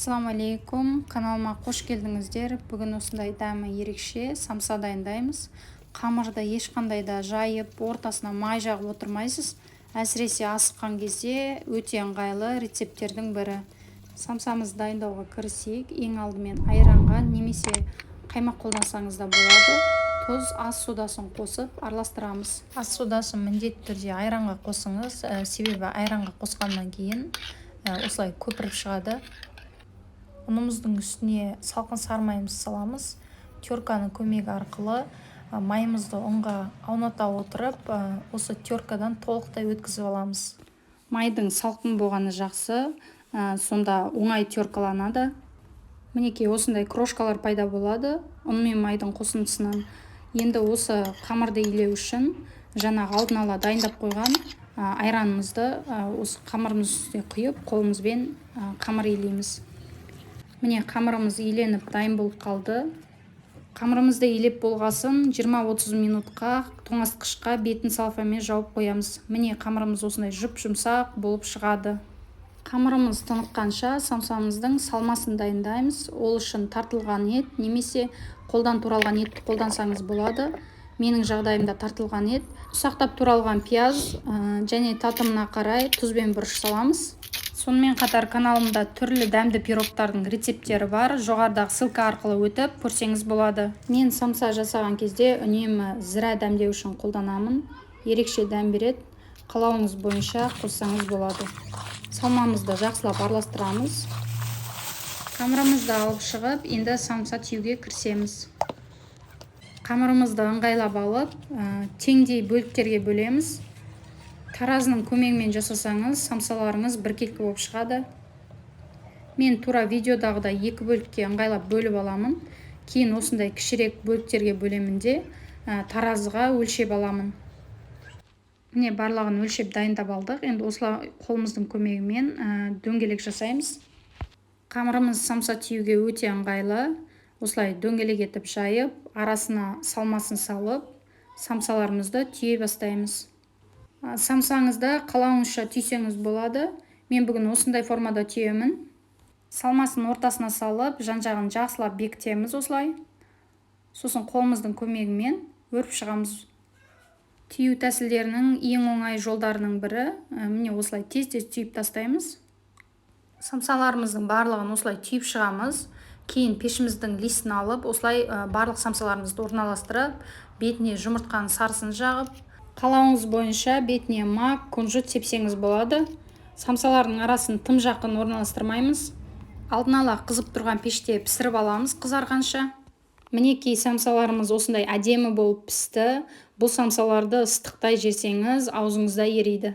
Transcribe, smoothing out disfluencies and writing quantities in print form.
Ассалаумағалейкум, каналыма қош келдіңіздер. Бүгін осындай дәмі ерекше самса дайындаймыз. Қамырды ешқандай да жайып, ортасына май жағып отырмайсыз. Әсіресе асыққан кезде өте ыңғайлы рецепттердің бірі. Самсамызды дайындауға кірісейік. Ең алдымен айранға немесе қаймақ қолдансаңыз да болады. Тұз, ас содасын қосып араластырамыз. Ас содасын міндетті түрде айранға қосыңыз, себебі айранға қосқаннан кейін осылай көпіріп шығады. Ұнымыздың үстіне салқын сары майымызды саламыз. Терканың көмегі арқылы майымызды ұнға ауната отырып, осы теркадан толықтай өткізіп аламыз. Майдың салқын болғаны жақсы, сонда оңай теркаланады. Мінекей, осындай крошкалар пайда болады ұн мен майдың қосындысынан. Енді осы қамырды илеу үшін жаңағы алдын ала дайындап қойған айранымызды осы қамырымыздың үстіне құйып, қолымызбен қамыр илейміз. Міне, қамырымыз иленіп дайын болып қалды. Қамырымызды илеп болғасын, 20-30 минутқа тоңазытқышқа бетін целлофанмен жауып қоямыз. Міне, қамырымыз осындай жұп-жұмсақ болып шығады. Қамырымыз тыныққанша самсамыздың салмасын дайындаймыз. Ол үшін тартылған ет немесе қолдан туралған етті қолдансаңыз болады. Менің жағдайымда тартылған ет. Ұсақтап туралған пияз және татымына қарай тұз бен бұрыш саламыз. Сонымен қатар каналымда түрлі дәмді пирогтардың рецепттері бар. Жоғарыдағы ссылка арқылы өтіп көрсеңіз болады. Мен самса жасаған кезде үнемі зіра дәмдеу үшін қолданамын. Ерекше дәм береді. Қалауыңыз бойынша қоссаңыз болады. Салмамызды жақсылап араластырамыз. Қамырымызды алып шығып, енді самса түюге кірісеміз. Қамырымызды ыңғайлап алып, теңдей бөліктерге бөлеміз. Таразының көмегімен жасасаңыз, самсаларыңыз біркелкі болып шығады. Мен тура видеодағыдай екі бөлікке ыңғайлап бөліп аламын. Кейін осындай кішірек бөліктерге бөлемін де, таразыға өлшеп аламын. Міне, барлығын өлшеп дайындап алдық. Енді осылай қолымыздың көмегімен дөңгелек жасаймыз. Қамырымыз самса түюге өте ыңғайлы. Осылай дөңгелек етіп жайып, арасына салмасын салып, самсаларымызды түйе бастаймыз. Самсаңызды қалауыңызша түйсеңіз болады. Мен бүгін осындай формада түйемін. Салмасын ортасына салып, жан жағын жақсылап бекітеміз осылай. Сосын қолымыздың көмегімен өріп шығамыз. Түю тәсілдерінің ең оңай жолдарының бірі, міне, осылай тез-тез түйіп тастаймыз. Самсаларымыздың барлығын осылай түйіп шығамыз. Кейін пешіміздің листін алып, осылай барлық самсаларымызды орналастырып, бетіне жұмыртқаның сарысын жағып, қалауыңыз бойынша бетіне мак, кунжут сепсеңіз болады. Самсалардың арасын тым жақын орналастырмаймыз. Алдын ала қызып тұрған пеште пісіріп аламыз қызарғанша. Мінекей, самсаларымыз осындай әдемі болып пісті. Бұл самсаларды ыстықтай жесеңіз, аузыңызда ериді.